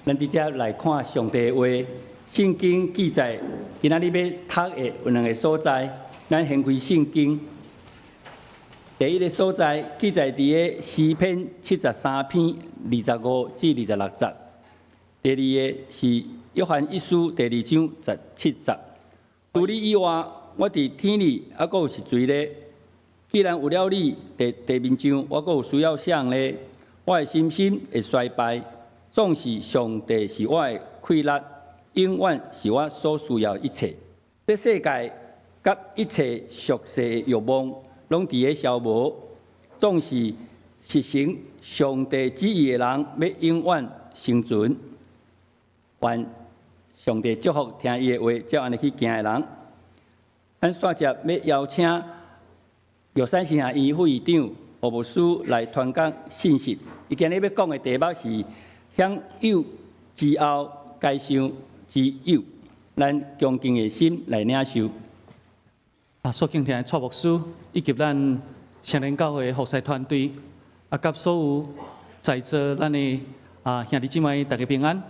咱直接來看上帝的話，聖經記載，今仔日欲讀的有兩个所在，咱掀開聖經。第一个所在記載佇个詩篇73篇25至26節。第二个是約翰一書第二章17節。除你以外，我佇天裡猶閣有是誰呢？既然有了你，佇地面上，我閣有需要啥人呢？我的心心會衰敗，總是上帝是我的氣力，永遠是我所需要的一切。這世界佮一切俗世的欲望，攏佇咧消磨，總是實行上帝旨意的人，欲永遠生存。願上帝祝福聽伊的話，照按呢去行的人。咱煞接欲邀請玉山神學院副院長吳牧師來傳講信息。伊今日欲講的題目是享有之後，該想之有。咱恭敬的心來領受。啊，所敬聽的蔡牧師，以及咱聖靈教會的服侍團隊，啊，佮所有在座咱的兄弟姊妹，大家平安。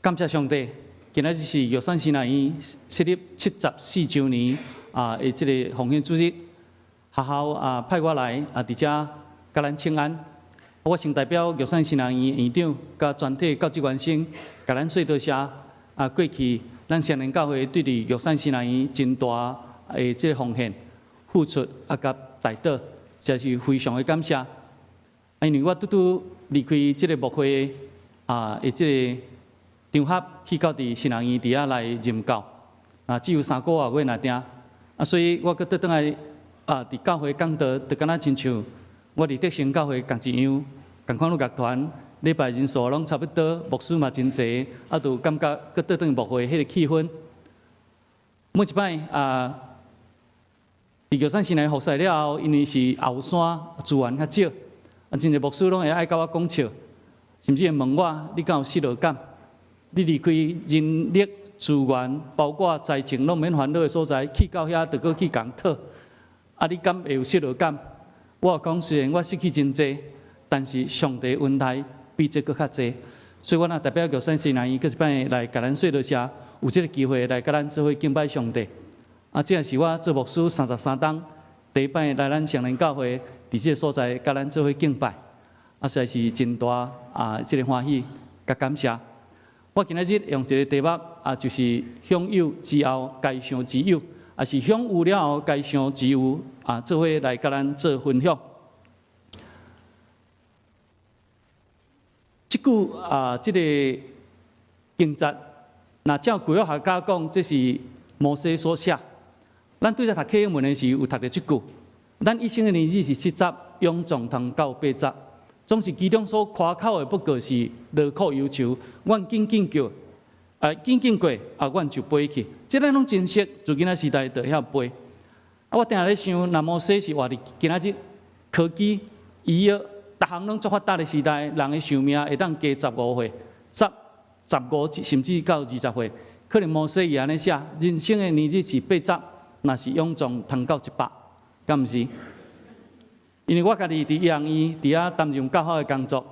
感謝上帝，今仔日是玉山神學院設立74週年的這个奉獻主日，學校派我來佇遮共咱請安。我先代表玉山神學院院長佮全體教職員先，共咱說多謝過去咱聖靈教會對佇玉山神學院真大的這个奉獻、付出佮代禱，真是非常的感謝。因為我拄拄離開這个牧會的這个場合，去到佇神學院佇遐來任教，只有3個外月爾定，所以我閣倒轉來佇教會講道，就敢若親像我佇德成教會仝一樣，仝款的樂團，禮拜人數攏差不多，牧師嘛真濟，就感覺閣倒轉牧會彼个氣氛。每一擺佇玉山神學院服侍了後，因為是後山資源較少，真濟牧師攏會愛佮我講笑，甚至會問我：你敢有失落感？你離開人力資源，包括財政攏免煩惱的所在，去到遐就閣去共討，你敢會有失落感？我講雖然我失去真濟，但是上帝恩待比這閣較濟，所以我若代表玉山神學院，閣一擺來共咱說多謝，有這个機會來佮咱做伙敬拜上帝。這也是我做牧師33冬第一擺來咱聖靈教會，佇這个所在佮咱做伙敬拜，實在是真大這个歡喜佮感謝。我今仔日用一个題目就是享有之後該想之有，抑是享有了後該想之有做伙來佮咱做分享。這句這个經節，若照舊約學家講，這是摩西所寫。咱對這讀啟英文的時，有讀著這句：咱一生的年日是70，勇壯通到80。總是其中所誇口的，不過是勞苦憂愁。願緊緊叫，緊緊過，願就飛去。這咱攏真熟，自囡仔時代就曉背。我定定咧想，若摩西是活佇今仔日科技、醫藥，逐項攏足發達的時代，人的壽命會當加15歲、15甚至到20歲。可能摩西伊按呢寫，人生的年日是80，若是勇壯通到100，敢毋是？因為我家己佇醫學院佇遐擔任教學的工作，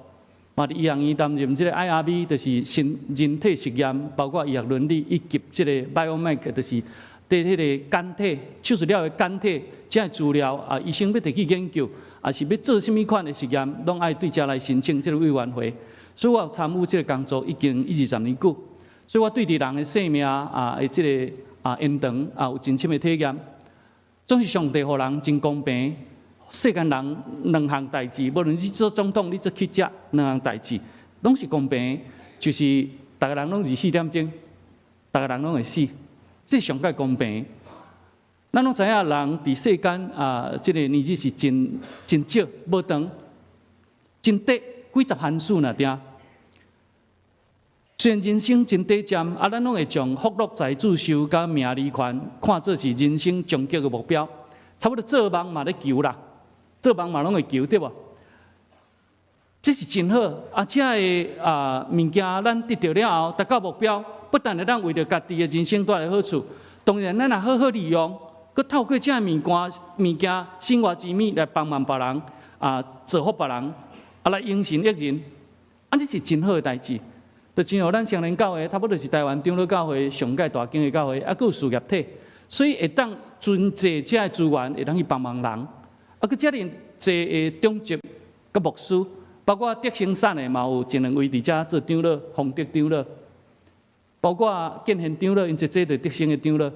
嘛佇醫學院擔任這个 IRB，就是身人體實驗，包括醫學倫理以及這个 biomed，就是對彼个檢體手術了的檢體，這个資料醫生欲提去研究，抑是欲做啥物款的實驗，攏愛對遮來申請這个委員會。所以我有參與這个工作已經一二十年久，所以我對佇人的生命的這个延長有真深的體驗。總是上帝予人真公平。世間人兩項代誌，無論你做總統，你做記者，兩項代誌攏是公平，就是逐个人攏24點鐘，逐个人攏會死，這上蓋公平。咱攏知影人佇世間這个年日是真真少，無長，真短，幾十寒暑爾定。雖然人生真短暫，咱攏會將福祿財主壽佮名利權看做是人生終極的目標，差不多做夢嘛咧求啦。做夢嘛攏會求，對無？這是真好啊！這个物件咱得著了後，達到目標，不但會當為著家己的人生帶來好處，當然咱若好好利用，閣透過這个物件身外之物來幫忙別人，造福別人，來榮神益人。按呢是真好的代誌。就親像咱雙連教會，差不多是台灣長老教會上蓋大間的教會，猶閣有事業體，所以會當真濟遮的資源會當去幫忙人。啊，閣遮爾濟的長執佮牧師，包括德興省的嘛有一兩位佇遮做長老，豐德長老，包括建賢長老，𪜶這這就德興的長老。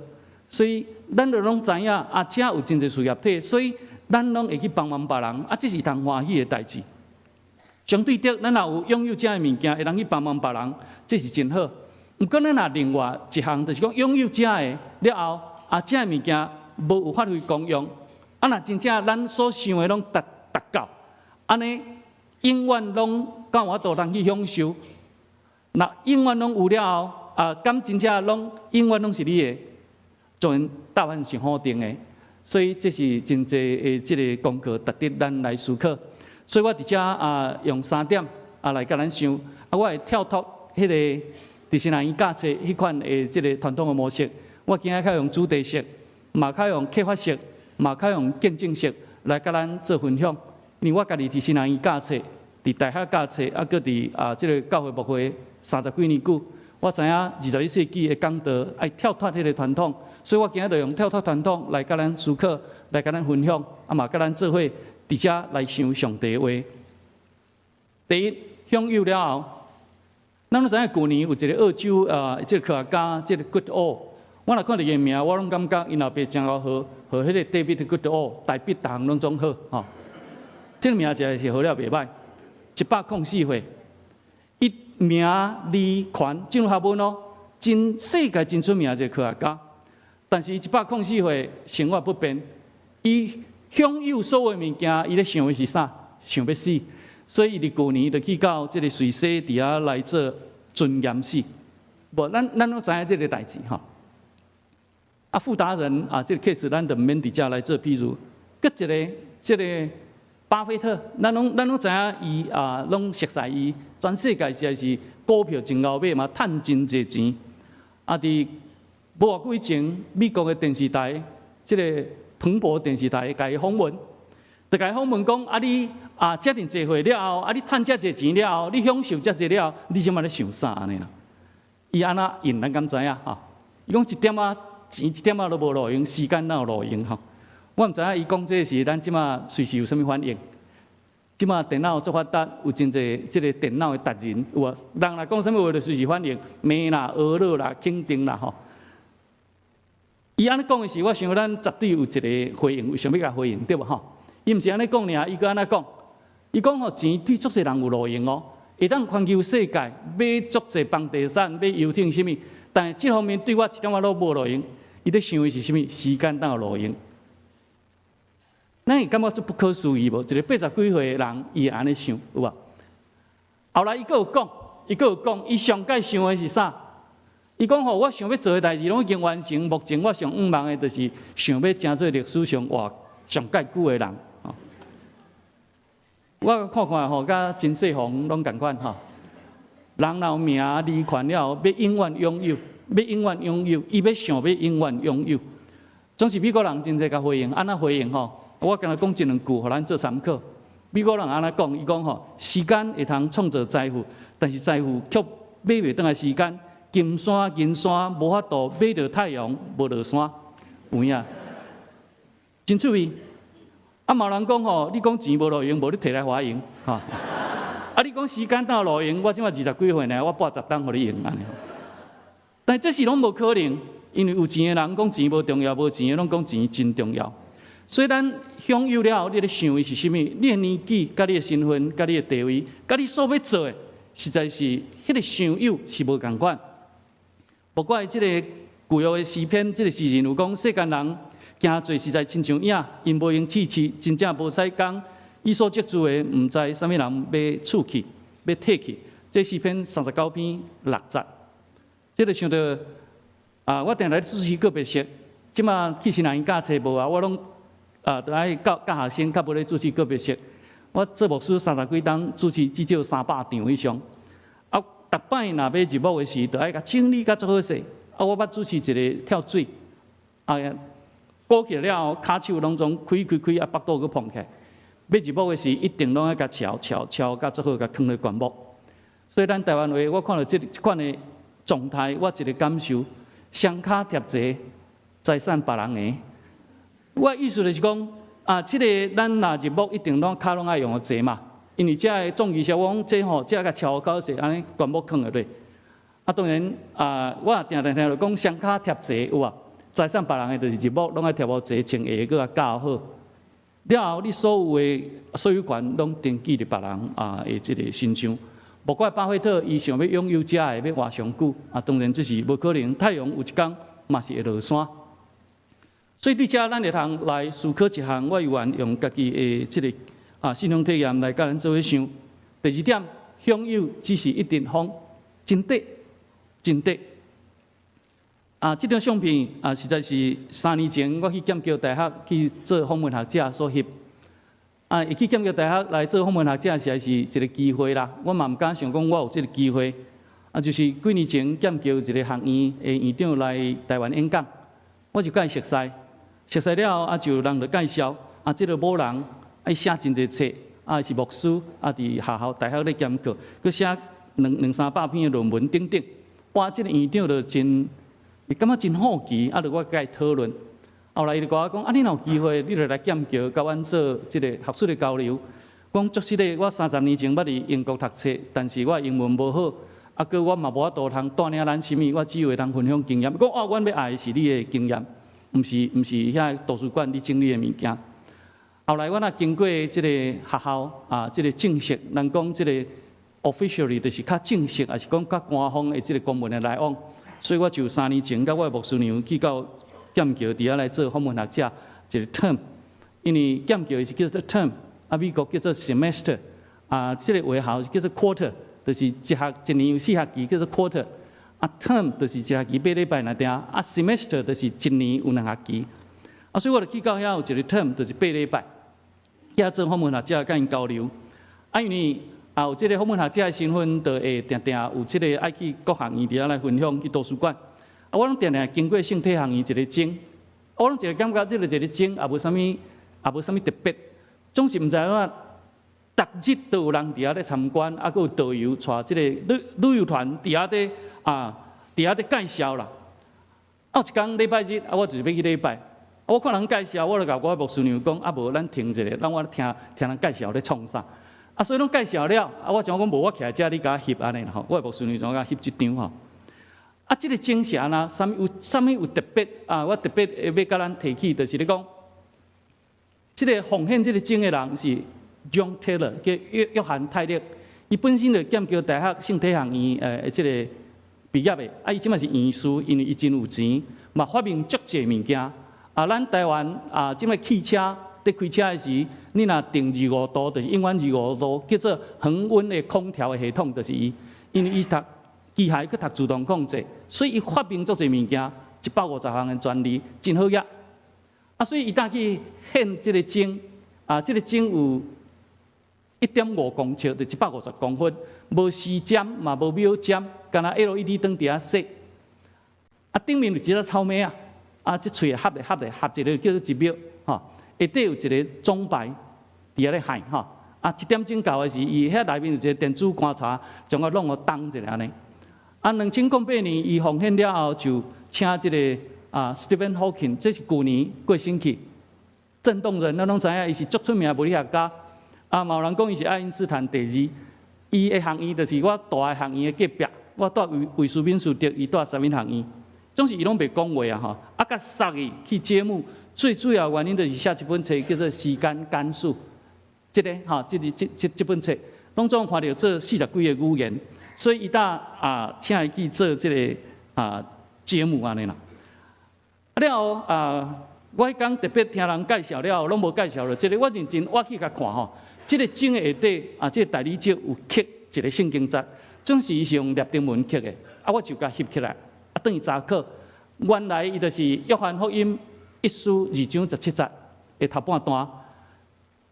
所以咱就攏知影，啊，遮有真濟事業體，所以咱攏會去幫忙別人，啊，這是通歡喜的代誌。相對的，咱若有擁有遮的物件，會當去幫忙別人，這是真好。毋過咱若另外一項，就是講擁有遮的了後，啊，遮的物件無有發揮功用，啊，若真正咱所想的攏達達到，按呢永遠攏敢有法度通去享受？若永遠攏有了後，啊，敢真正攏永遠攏是你的？當然答案是否定的。所以這是真濟的這个功課，值得咱來思考。所以我佇遮啊，用三點啊來共咱想，啊，我會跳脫彼个佇神學院教冊彼款的這个傳統的模式，我今仔較用主題式，嘛較用啟發式，嘛較用見證式來共咱做分享。因為我家己佇神學院教冊，佇大學教冊，啊，閣佇啊這个教會牧會三十幾年久，我知影21世紀的講道愛跳脫彼个傳統，所以我今仔就用跳脫傳統來共咱思考，來共咱分享，啊嘛共咱做伙佇遮來想上帝的話。第一，享有了後，咱攏知影舊年有一个澳洲啊，這个科學家，這个 Goodall，我若看著伊的名，我攏感覺𪜶老爸誠𠢕號，號彼个 David Goodall，大筆逐項攏總好吼。這个名實在是號了袂䆀，104歲，伊名利權進入學問哦，真世界真出名一个科學家，但是伊104歲生活不便，伊享有所有物件，伊咧想的是啥？想欲死，所以伊佇舊年就去到這个瑞士佇遐來做尊嚴死。無，咱攏知影這个代誌吼。啊，傅達仁啊，這个 case 咱就毋免佇遮來做譬如，閣一个這个巴菲特，咱攏知影伊啊，攏熟似伊，全世界實在是股票真𠢕買嘛，趁真濟錢。啊，佇無偌久以前，美國的電視台，這个彭博電視台共伊訪問，就共伊訪問講：啊，你啊遮爾濟歲了後，啊你趁遮濟錢了後，你享受遮濟了後，你這擺咧想啥按呢啦？伊按怎應？咱敢知影吼？伊講一點仔錢一點仔都無路用，時間哪有路用吼？我毋知影伊講這個時，咱這擺隨時有啥物反應？這擺電腦足發達，有真濟這个電腦的達人，有無？人若講啥物話，就隨時反應，罵啦、呵咾啦、肯定啦吼。伊按呢講的時，我想咱絕對有一个回應，有想欲共回應，對無吼？伊毋是按呢講爾，伊閣按怎講？伊講吼，錢對足濟人有路用哦，會當環球世界買足濟房地產、買遊艇啥物，但是這方面對我一點仔都無路用。伊咧想的是啥物？時間當有路用。咱會感覺足不可思議無？一个八十幾歲的人，伊會按呢想，有無？後來伊閣有講，伊閣有講，伊上蓋想的是啥？伊講吼，我想欲做的代誌攏已經完成。目前我上向望的，就是想欲成做歷史上活上蓋久的人。我看看吼，佮陳世宏攏仝款吼。人若有名利權了後，欲永遠擁有，欲永遠擁有，伊欲想欲永遠擁有。總是美國人真濟共回應，按怎回應吼？我敢若講一兩句，予咱做參考。美國人按怎講？伊講吼，時間會通創造財富，但是財富卻買袂轉來時間。金山銀山無法度買著太陽，無落山，有影？真趣味。啊，嘛有人講吼，你講錢無路用，無你提來予我用，吼。啊，你講時間當有路用，我這擺二十幾歲爾，我跋十冬予你用按呢。但這是攏無可能，因為有錢的人講錢無重要，無錢的攏講錢真重要。所以咱享有了後，你咧想的是啥物？你的年紀、佮你的身份、佮你的地位、佮你所欲做的，實在是彼个享有是無仝款。無怪這个舊約的詩篇，這个詩人有講：世間人行做實在親像影，𪜶無閒試試，真正無使工。伊所積聚的，毋知啥物人欲取去，欲提去。這詩篇39篇6節。這个想著啊，我定來主持個別式，這擺去神學院教冊無啊，我攏啊，著愛教教學生，較無咧主持個別式。我做牧師三十幾冬，主持至少300場以上。啊，逐擺若欲入幕的時，著愛共整理甲足好勢。啊，我捌主持一个跳水，啊，鼓起來了後，跤手攏總開開開，啊，腹肚閣膨起來。欲入幕的時，一定攏愛共挾挾挾，甲足好，共囥咧棺木。所以咱台灣話，我看著這款的狀態，我一个感受：雙跤貼齊，財產別人的。我意思就是講，啊，這个咱若入木一定攏跤攏愛用予齊嘛，因為這个總藝術講這吼，這個敲到是按呢全部囥落去。啊，當然啊，我也定定聽著講雙跤貼齊有無？財產別人的就是入木攏愛貼予齊，穿鞋閣較校好。了後，你所有的所有權攏登記佇別人啊的這个身上。莫怪巴菲特伊想欲擁有這个欲活上久，啊，當然這是無可能。太陽有一工嘛是會落山。所以佇遮咱會通來思考一項，我猶原用家己的這个信仰體驗來佮咱做伙想。第二點，享有只是一陣風，真短，真短。啊，這張相片啊，實在是3年前我去劍橋大學去做訪問學者所翕。啊，會去劍橋大學來做訪問學者，實在是一个機會啦。我嘛毋敢想講我有這个機會。啊，就是幾年前劍橋一个學院的院長來台灣演講，我就佮伊熟似，熟似了後啊，就人就介紹，啊，這个某人愛寫真濟冊，啊，是牧師，啊，佇學校大學咧兼課，閣寫兩三百篇的論文等等。哇，這个院長就真，伊感覺真好奇，啊，就我佮伊討論。後來伊就共我講，啊，你若有機會，你就來劍橋佮阮做這个學術的交流。講足實的，我30年前捌佇英國讀冊，但是我英文無好，啊，閣我嘛無法度通帶領咱啥物，我只有會通分享經驗。講啊，阮欲愛的是你的經驗，毋是遐圖書館你整理的物件。後來我若經過這个學校啊，這个正式，人講這个 officially 就是較正式，抑是講較官方的這个公文的來往。所以我就3年前佮我的牧師娘去到劍橋佇遐來做訪問學者，一個 term，因為劍橋是叫做 term，啊美國叫做 semester，啊這个學校是叫做 quarter，就是一學一年有四學期叫做 quarter，啊 term 就是一學期8禮拜爾爾，啊 semester 就是一年有兩學期，啊所以我就去到遐有一個 term，就是八禮拜，遐做訪問學者佮𪜶交流，啊因為啊有這个訪問學者的身份，就會定定有這个愛去各學院佇遐來分享去圖書館。啊，我攏定定經過聖體學院一個鐘，我攏一個感覺這个一個鐘也無啥物，也無啥物特別，總是毋知按怎，逐日都有人佇遐咧參觀，啊，閣有導遊帶這个旅遊團佇遐咧介紹啦。啊，有一工禮拜日，啊，我就是欲去禮拜，啊，我看人介紹，我就共我牧師娘講，啊，無咱停一下，咱我聽聽人介紹咧創啥。啊，所以攏介紹了，啊，我想講無我徛遮，你共我翕按呢吼，我的牧師娘就共翕這張吼。啊，這个鐘是按怎？啥物有啥物有特別啊？我特別欲共咱提起，就是咧講，這个奉獻這个鐘的人是 John Taylor，叫約翰泰勒。伊本身就劍橋大學聖體學院這个畢業的，啊，伊這馬是院士，因為伊真有錢，嘛發明足濟物件。啊，咱台灣啊，這馬汽車佇開車的時，你若定25度，就是永遠25度，叫做恆溫的空調的系統，就是伊，因為伊讀機械閣讀自動控制，所以伊發明足濟物件，150項的專利，真好額。啊，所以伊當去獻這个鐘，啊，這个鐘有1.5公尺，就150公分，無時針嘛，無秒針，干焦 LED 燈佇遐踅。啊，頂面有一隻草蜢仔，啊，這喙合咧合咧合一个叫做1秒，吼，下底有一个鐘擺佇遐咧喊，吼，啊，1點鐘到的時，伊遐內面有一个電子觀察，將我弄予動一下按呢。啊，2008年伊奉獻了後，就請這个Stephen Hawking，這是舊年過身去，震動人，咱攏知影，伊是足出名的物理學家。啊，嘛有人講伊是愛因斯坦第二。伊的學院就是我蹛的學院的隔壁，我蹛威斯敏斯特，伊蹛啥物學院？總是伊攏袂講話啊吼。啊，共殺伊去揭幕，最主要原因就是寫一本冊叫做《時間簡史》。這个吼，這個這本冊當中翻著做四十幾个語言，所以伊搭請伊去做這个節目按呢啦。啊了後啊，我彼工特別聽人介紹了後，攏無介紹了。這个我認真我去共看吼，這个鐘的下底啊，這个大理石有刻一个聖經節，總是伊是用拉丁文刻的，啊，我就共翕起來，啊，轉去查考，原來伊就是約翰福音一書二章十七節的頭半段。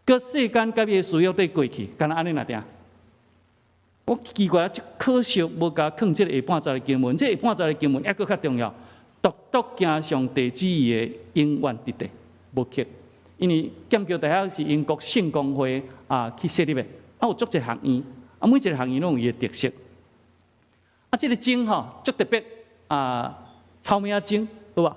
閣世間佮伊的私欲綴過去，敢若按呢爾爾。我奇怪，足可惜無共囥這个下半節的經文，這个下半節的經文猶閣較重要。獨獨行上帝旨意的，永遠佇地，無刻。因為劍橋大學是英國聖公會啊去設立的，啊有足濟學院，啊每一個學院攏有伊的特色。啊，這個鐘吼足特別啊，草莓仔鐘，有無？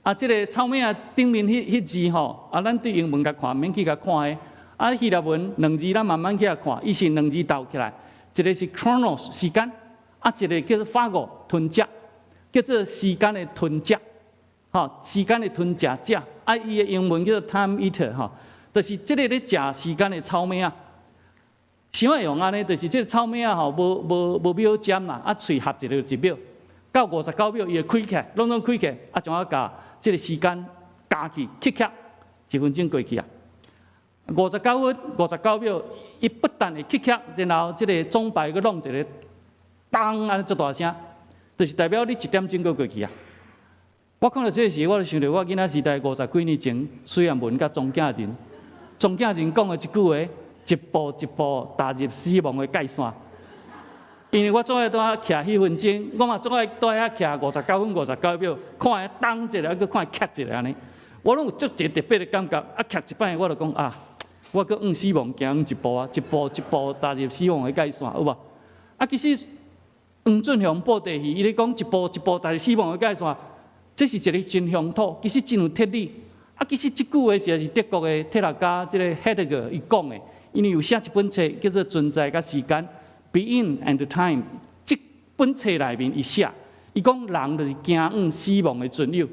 啊，這個草莓仔頂面彼字吼，啊，咱對英文共看，免去共看的。啊，希臘文兩字咱慢慢去共看，伊是兩字鬥起來，一個是 chronos 時間，啊，一個叫做 phago 吞食，叫做時間的吞食，吼，時間的吞食者。啊，伊的英文叫做 time eater，吼，就是這個咧食時間的草莓仔。啥會用按呢？就是這個草莓仔吼，無秒針啦，啊，喙合一個一秒，到59秒伊會開起來，攏總開起來，啊，怎啊共這個時間加去，起起，一分鐘過去啊。59分59秒，伊不但會起起，然後這個鐘擺閣弄一個當按呢足大聲，就是代表你一點鐘閣過去啊。我看著這個時，我就想著我囡仔時代五十幾年前，雖然文佮莊敬仁，莊敬仁講的一句話，一步一步踏入死亡的界線。因為我總愛蹛遐徛彼分鐘，我嘛總愛蹛遐徛59分59秒，看伊當一下，閣看伊咔一下按呢，我攏有足一個特別的感覺。啊，徛一擺我就講啊，我閣往死亡行一步啊，一步一步踏入死亡的界線，有無？啊，其實黃俊雄布袋戲，伊咧講一步一步踏入死亡的界線，這是一個真鄉土，其實真有哲理。啊，其實這句話實在是德國的哲學家這個海德格伊講的，因為有寫一本冊叫做《存在佮時間》（Being and Time）。這本冊內面伊寫，伊講人就是行往死亡的損友。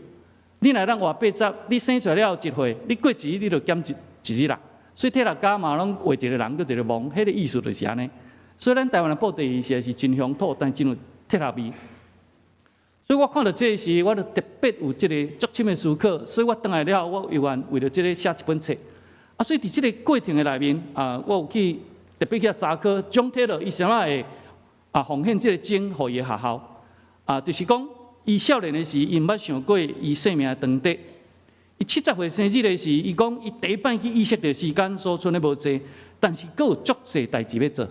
你若當活80，你生出來了後一歲，你過一日你就減一日啦。所以哲學家嘛攏畫一個人閣一個亡，彼個意思就是按呢。所以咱台灣的布袋戲實在是真鄉土，但真有哲學味。所以我看著這個時，我就特別有這個足深的思考。所以我轉來了後，我猶原為著這個寫一本冊。啊，所以佇這個過程的內面，啊，我有去特別去查考蔣鐵樂伊啥物會啊奉獻這個鐘予伊的學校。啊，就是講伊少年的時，伊毋捌想過伊生命的長短。伊70歲生日的時，伊講伊第一擺去意識著時間所賰的無濟，但是閣有足濟代誌欲做。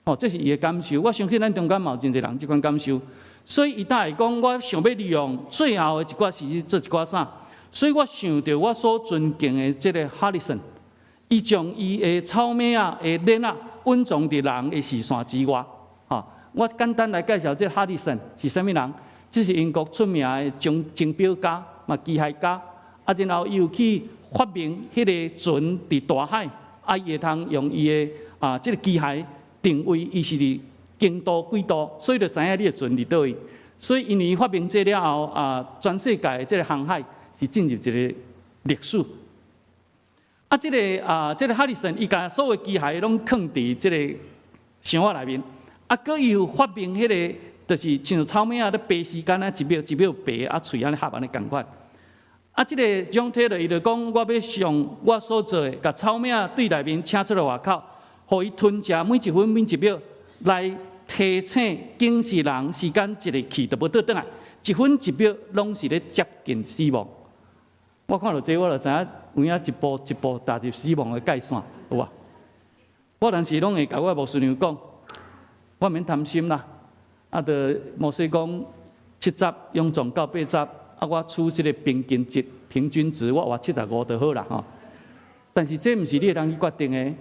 哦，這是伊的感受。我相信咱中間嘛有真濟人這款感受。所以伊才會講，我想欲利用最後的一寡時間做一寡啥。所以我想著我所尊敬的這個哈里森，伊將伊的草莓仔的鏈仔隱藏佇人的視線之外。吼，我簡單來介紹這個哈里森是啥物人。這是英國出名的鐘錶家，嘛機械家。啊，然後伊有去發明彼個船佇大海，啊，伊會通用伊的啊這個機械定位，伊是佇經度幾度，所以就知影你的船佇佗位。所以因為伊發明這了後，啊，全世界的這個航海是進入一個歷史。啊，這個哈里森，伊共所有機械攏囥佇這個箱仔內面。啊，閣伊有發明彼個，就是親像草莓仔咧爬時間啊，一秒一秒爬，啊，喙按呢合按呢仝款。啊，這個蔣鐵樂伊就講，我欲上我所做的，共草莓仔對內面請出來外口，予伊吞食每一分每一秒，來提醒警示人時間一个去就無倒轉來，一分一秒攏是咧接近死亡。我看著這，我就知影有影一步一步踏入死亡的界線，有無？我當時攏會共我牧師娘講，我免貪心啦。啊，就牧師講70勇壯到80，啊，我取這個平均值、平均值，我活75就好啦吼。但是這毋是你會當去決定的。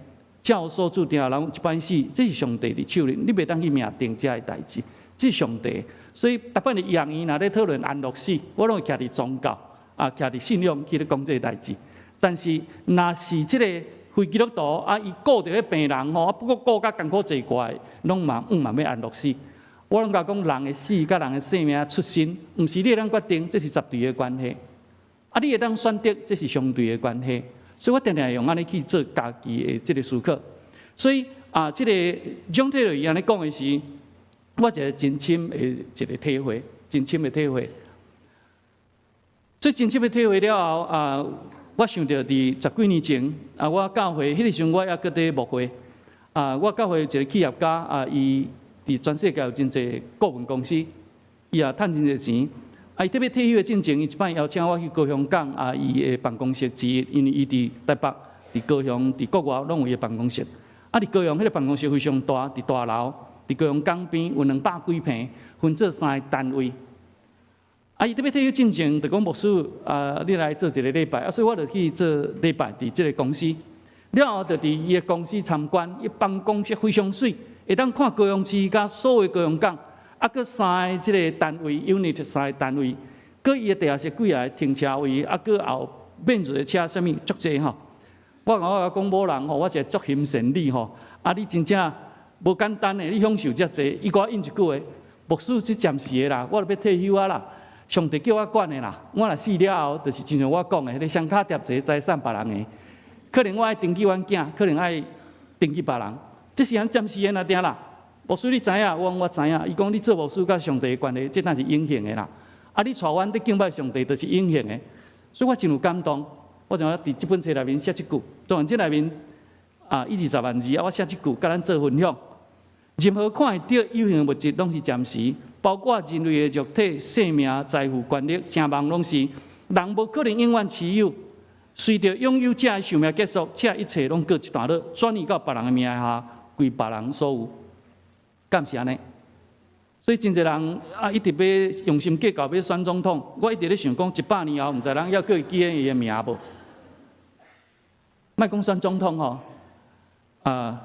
教授注定人一擺死，這是上帝佇手裡，你袂當去命定這个代誌，這是上帝。所以，逐擺佇醫學院若咧討論安樂死，我攏會徛佇宗教啊，徛佇信仰去咧講這个代誌。但是，若是這個非基督徒啊，伊顧著彼病人吼，啊不過顧甲艱苦濟怪，攏嘛毋嘛欲安樂死。我攏共講，人的死佮人的生命出身，毋是你會當決定，這是絕對的關係。啊，你會當選擇，這是相對的關係。所以我定定用按呢去做家己的這個思考。所以啊，這個蔣鐵樂伊按呢講的時，我一個真深的一個體會，真深的體會。所以真深的體會了後啊，我想著佇十幾年前啊，我教會彼個時陣我猶閣佇牧會啊，我教會一個企業家啊，伊佇全世界有真濟顧問公司，伊也趁真濟錢。啊，伊特別退休的進前，伊一擺邀請我去高雄港啊，伊的辦公室之一，因為伊佇台北、佇高雄、佇國外攏有伊的辦公室。啊，佇高雄彼個辦公室非常大，佇大樓，佇高雄港邊有200幾坪，分做三個單位。啊，伊特別退休進前，就講牧師啊，你來做一個禮拜，啊，所以我就去做禮拜佇這個公司。了後就佇伊的公司參觀，伊辦公室非常媠，會當看高雄市佮所有高雄港。啊，閣三个這个單位 unit 三个單位，閣伊的地下室幾个停車位，啊，閣後免税的車啥物足濟吼。我講我講某人吼，我一個足欣羨你吼，啊，你真正無簡單的，你享受遮濟。伊共我應一句話，牧師這暫時的啦，我著欲退休啊啦，上帝叫我管的啦，我若死了後，就是親像我講的，彼個雙跤疊一个財產別人的，可能我愛登記阮囝，可能愛登記別人，這是按暫時的爾定啦。牧師你知影？我講我知影。伊講你做牧師佮上帝的關係，這當是永恆的啦。啊，你帶阮佇敬拜上帝，就是永恆的。所以我真有感動。我就佇這本冊內面寫這句，當然這內面啊，一二十萬字啊，我寫這句，佮咱做分享。任何看會著有形的物質，攏是暫時，包括人類的肉體、性命、財富、權力、聲望，攏是人無可能永遠持有。隨著擁有者的壽命結束，這一切攏告一段落，轉移到別人的名下，歸別人所有。敢是按呢？所以真濟人啊，一直欲用心計較欲選總統。我一直咧想講，100年後，毋知人猶閣會記得伊的名無？莫講選總統吼，啊，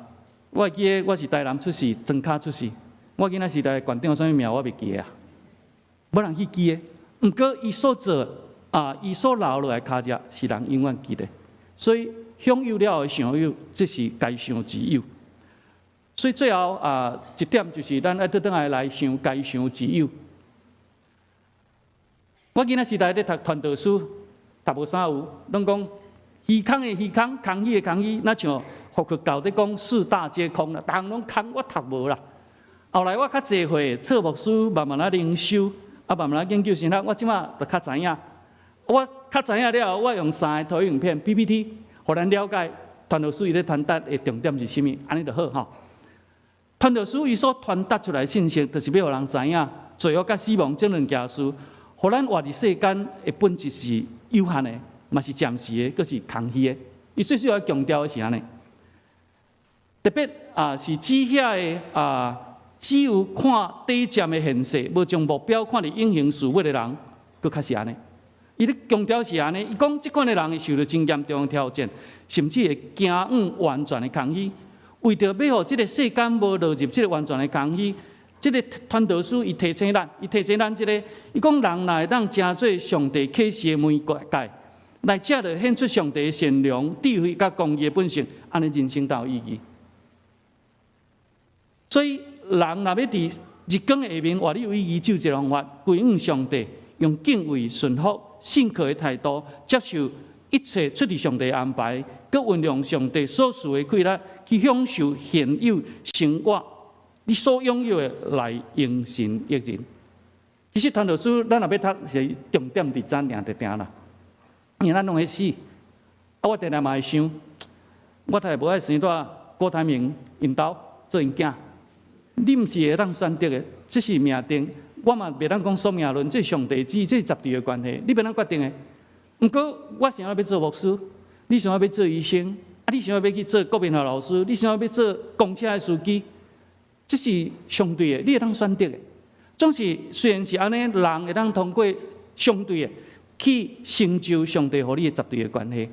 我會記得我是台南出世，莊跤出世。我囡仔時代縣長啥物名我袂記得啊，無人去記得。毋過伊所做啊，伊所留落來跤跡是人永遠記得。所以享有了後的想有，這是該想之有。所以最後啊，一點就是咱愛倒轉來來想該想之有。我囡仔時代咧讀傳道書，讀無啥有，攏講虛空的虛空，空虛的空虛，若像佛教咧講四大皆空啦，逐項攏空，我讀無啦。後來我較濟歲，做牧師，慢慢仔靈修，啊，慢慢仔研究神學，我這馬就較知影。我較知影了後，我用三个投影片 PPT，予咱了解傳道書伊咧傳達的重點是啥物，按呢就好吼。傳道書伊所傳達出來的信息，就是欲予人知影，罪惡佮死亡這兩件事，予咱活佇世間的本質是有限的，嘛是暫時的，閣是空虛的。伊最主要強調的是按呢，特別啊是指遐个啊，只有看短暫的現世，無將目標看佇永恆事物的人，閣較是按呢。伊咧強調是按呢，伊講這款的人會受著真嚴重的挑戰，甚至會驚往完全的空虛。為著欲予這个世間無落入這个完全的空虛，這个傳道書伊提醒咱，伊提醒咱這个，伊講人若會當成做上帝啟示的媒介，來藉著顯出上帝的善良、智慧佮公義的本性，按呢人生才有意義。所以人若欲佇日光下面活得有意義，只有一个方法：歸向上帝，用敬畏、順服、信靠的態度，接受一切出自上帝安排，閣運用上帝所賜的氣力去享受現有生活，你所擁有的來榮神益人。其實傳道書，咱若欲讀是重點佇這爾就定啦，因為咱攏會死。啊，我定定嘛會想，我太無愛生佇郭台銘𪜶兜做𪜶囝，你毋是會當選擇的，這是命定。我嘛袂當講宿命論，這是上帝旨，這是絕對的關係，你袂當決定的。毋過我想欲做牧師，你想欲做醫生，啊，你想欲去做國民校老師，你想欲做公車的司機，這是相對的，你會當選擇的。總是雖然是按呢，人會當通過相對的去成就上帝予你的絕對的關係。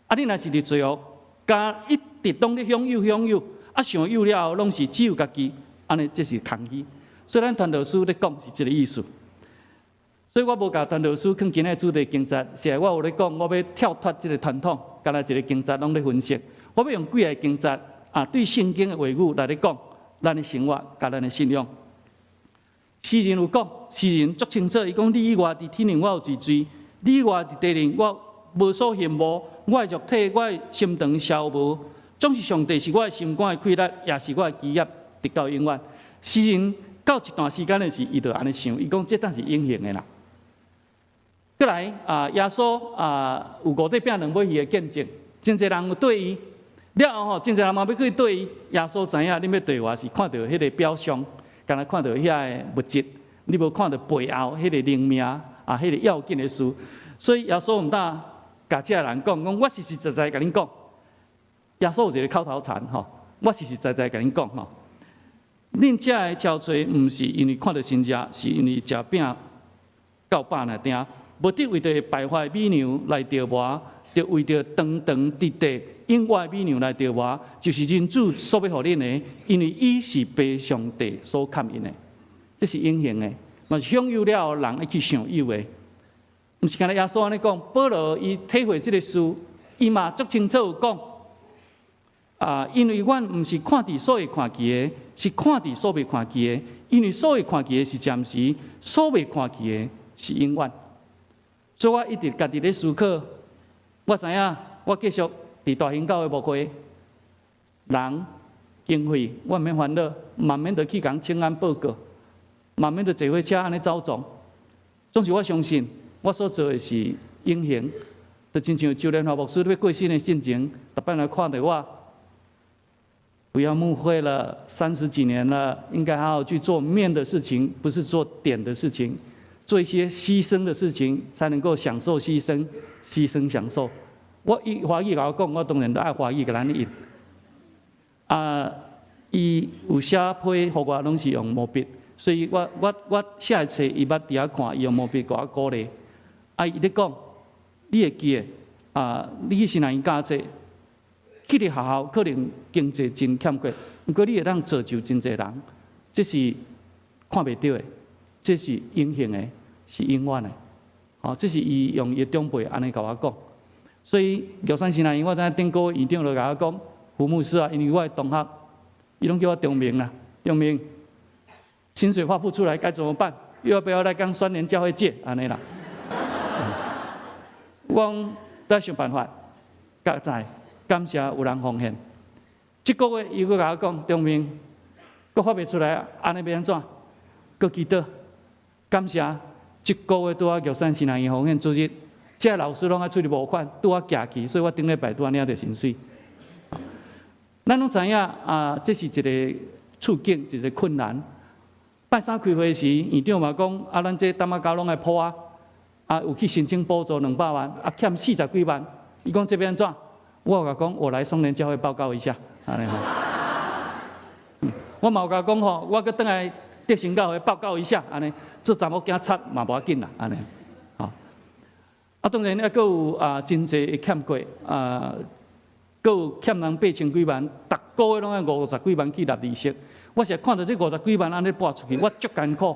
啊，你若是佇罪惡，佮一直攏咧享有享有，啊，想有了後攏是只有家己，按呢這是空虛。所以咱傳道書咧講是這个意思。所以我無共傳道書放今仔主題經節，是我有咧講，我欲跳脫這个傳統，敢若一个經節攏咧分析。我欲用幾个經節啊，對聖經的話語來咧講，咱的生活佮咱的信仰。詩人有講，詩人足清楚，伊講你以外佇天頂我有一罪，你以外佇地頂我無所羨慕，我的肉體，我的心腸消磨，總是上帝是我的心肝的氣力，也是我的基業，直到永遠。詩人到一段時間的時，伊就按呢想，伊講這當是永恆的啦。過來啊，耶穌啊，有五塊餅兩尾魚的見證，真濟人有綴伊，了後吼，真濟人嘛欲去綴伊。耶穌知影恁欲綴我是看著彼个表象，敢若看著遐个物質，你無看著背後彼个靈命啊，彼个要緊的事。所以耶穌毋但共這个人講，講我實實在在共恁講，耶穌有一个口頭禪吼，我實實在在共恁講吼，恁食的超濟，毋是因為看著神跡，是因為食餅夠飽爾定。無得為著敗壞米糧來著魔，著為著長長直直永活米糧來著魔，就是人子所欲予恁的，因為伊是父上帝所崁印的。這是永恆的，嘛是享有了後人愛去想有的。毋是干焦耶穌按呢講，保羅伊體會這个事，伊嘛足清楚有講。啊，因為阮毋是看佇所會看見的，是看佇所未看見的。因為所會看見的是暫時，所未看見的是永遠。所以我一直家己咧思考，我知影我繼續佇大興教會牧會，人經費我毋免煩惱，嘛毋免著去共請安報告，嘛毋免著坐火車按呢走傱。總是我相信，我所做的是永恆，就親像周連華牧師欲過身的進前，逐擺來看著我。不要牧會了，30幾年了，應該好好去做面的事情，不是做點的事情，做一些犧牲的事情，才能夠享受犧牲，犧牲享受。我伊華語共我講，我當然都愛華語共咱譯。啊，伊有寫批予我，攏是用毛筆，所以我寫的冊，伊捌佇遐看，伊用毛筆共我鼓勵。啊，伊咧講，你會記得啊？你去神學院教冊。去佇學校可能經濟真欠缺，毋過你會當造就真濟人，這是看袂著的，這是永恆的，是永遠的。吼，這是伊用伊的長輩按呢共我講。所以玉山神學院，我知影頂個院長就共我講，胡牧師啊，因為我的同學，伊攏叫我中明啦，中明，薪水發不出來該怎麼辦？又要不要來跟雙聯教會借？按呢啦。我講得想辦法，較在。感謝有人奉獻。這個月伊閣共我講，中明，閣發袂出來，按呢欲按怎？閣祈禱，感謝這個月拄仔玉山神學院奉獻主日，這老師攏愛出去募款，拄仔寄去，所以我頂禮拜拄仔領著薪水。咱攏知影啊，這是一個處境，一個困難。拜三開會時，院長嘛講，啊，咱這擔仔膠攏愛鋪啊，啊，有去申請補助200萬，啊，欠40幾萬。伊講這欲按怎？我有共講，我來松仁教會報告一下，按呢吼。我嘛有共講吼，我閣轉來德興教會報告一下，按呢，做查某囝插嘛無要緊啦，按呢，吼。啊，當然猶閣有啊，真濟的欠過啊，閣有欠人8000幾萬，逐個月攏愛50幾萬去納利息。我是看著這50幾萬按呢撥出去，我足艱苦。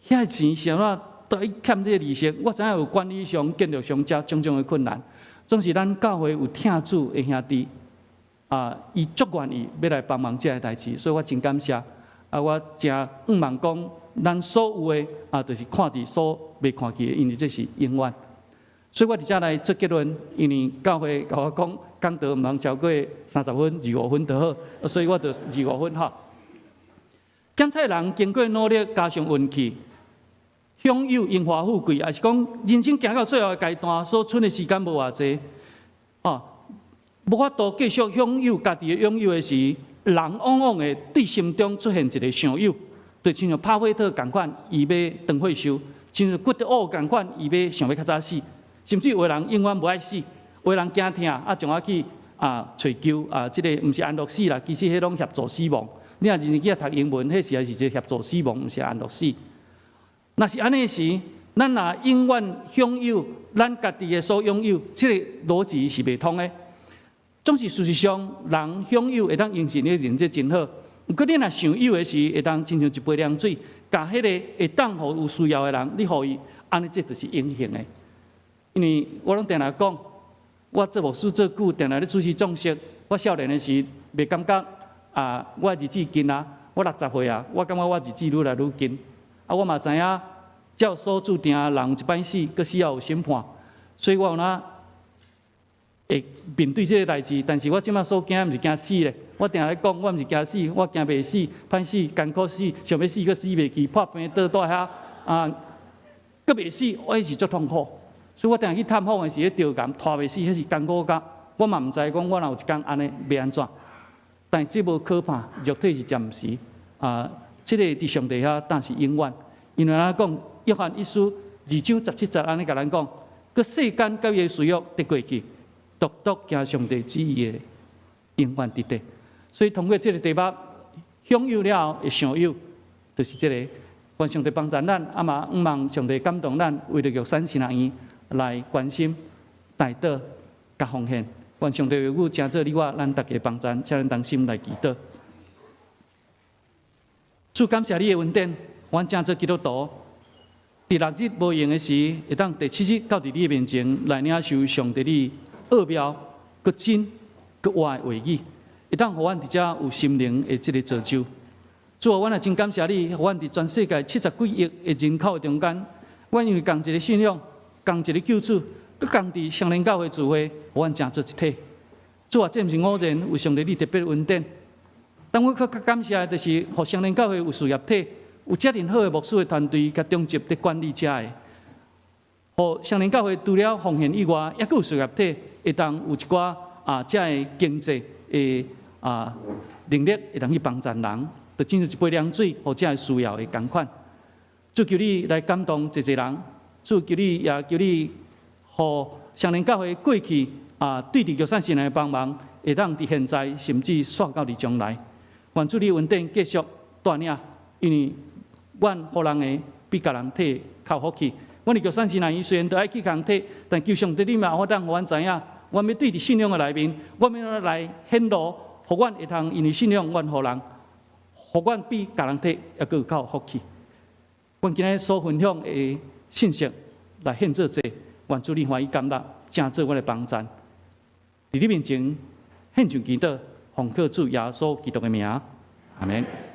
遐錢是按怎都欠這个利息？我知影有管理上、建築上遮種種的困難。總是咱教會有疼主的兄弟，啊，伊足願意欲來幫忙這个代誌，所以我真感謝。啊，我誠向望講，咱所有的啊，就是看佇所未看見的，因為這是永遠。所以我佇遮來做結論，因為教會共我講，講道毋通超過30分、25分就好，所以我就二五分吼。檢菜人經過努力加上運氣，享有榮華富貴，抑是講人生行到最後的階段，所剩的時間無偌濟，哦，無法度繼續享有家己的擁有的時，人往往會對心中出現一个想有，就親像巴菲特仝款，伊欲長歲壽；親像骨德奧仝款，伊欲想欲較早死。甚至有的人永遠無愛死，有的人驚疼啊，將愛去啊揣求啊，這个毋是安樂死啦，其實彼攏協助死亡。你若認真去讀英文，彼時還是一个協助死亡，毋是安樂死。若是按呢時，咱若永遠享有咱家己的所擁有，這个邏輯是袂通的。總是事實上，人享有會當形成的人這真好。毋過你若想有的時，會當親像一杯涼水，共彼个會當予有需要的人，你予伊，按呢這就是永恆的。因為我攏定定講，我做牧師做久，定定咧主持葬式。我少年的時袂感覺啊，我日子近啊，我60歲啊，我感覺我日子愈來愈近。啊，我嘛知影，照所注定，人一擺死，閣死後有審判，所以我有哪會面對這个代誌。但是我這馬所驚，毋是驚死咧。我定定咧講，我毋是驚死，我驚袂死，歹死，艱苦死，想欲死閣死袂去，破病倒蹛遐啊，閣袂死，我彼是足痛苦。所以我定定去探訪的時，彼著癌拖袂死，彼是艱苦甲，我嘛毋知講我若有一工按呢欲按怎。但這無可怕，肉體是暫時啊，這个佇上帝遐，但是永遠。因為按怎講，約翰一書2章17節按呢共咱講，閣世間佮伊的私欲得過去，獨獨行上帝旨意的永遠得得。所以通過這个題目，享有了後會想有，就是這个。願上帝幫助咱，啊嘛，向望上帝感動咱，為著玉山神學院來關心、代禱、佮奉獻。願上帝話語成做你我咱逐家幫贊，請咱同心來祈禱。主感謝你的恩典，阮成做基督徒，佇六日無閒的時，會當第七日到佇你的面前來領受上帝你奧妙、閣真、閣活的話語，會當予阮佇遮有心靈的這个造就。主啊，阮也真感謝你，予阮佇全世界七十幾億的人口的中間，阮因為仝一个信仰、仝一个救主，閣仝佇雙連教會聚會，予阮成做一體。主啊，這毋是偶然，有上帝你特別恩典。但阮閣較感謝的，就是予雙連教會有事業體，有遮爾好的牧師的團隊，佮長執佇管理遮的。予雙連教會除了奉獻以外，猶閣有事業體，會當有一寡啊，遮的經濟的啊能力，會當去幫助人，就親像一杯涼水，予遮的需要的仝款。主求你來感動濟濟人，主求你也求你，予雙連教會過去啊，對佇玉山神的幫忙，會當佇現在，甚至煞到佇將來。願主你恩典繼續帶領，因為阮予人的比共人提較福氣。阮佇玉山神學院雖然都愛去共提，但求上帝你嘛有法當予阮知影，阮欲對佇信仰的內面，阮欲來顯露，予阮會通因為信仰，阮予人，予阮比共人提猶閣較有福氣。阮今日所分享的信息來獻做祭，願主你歡喜感納，成做阮的幫贊。佇你面前獻上祈禱，奉靠主耶穌基督的名，阿門。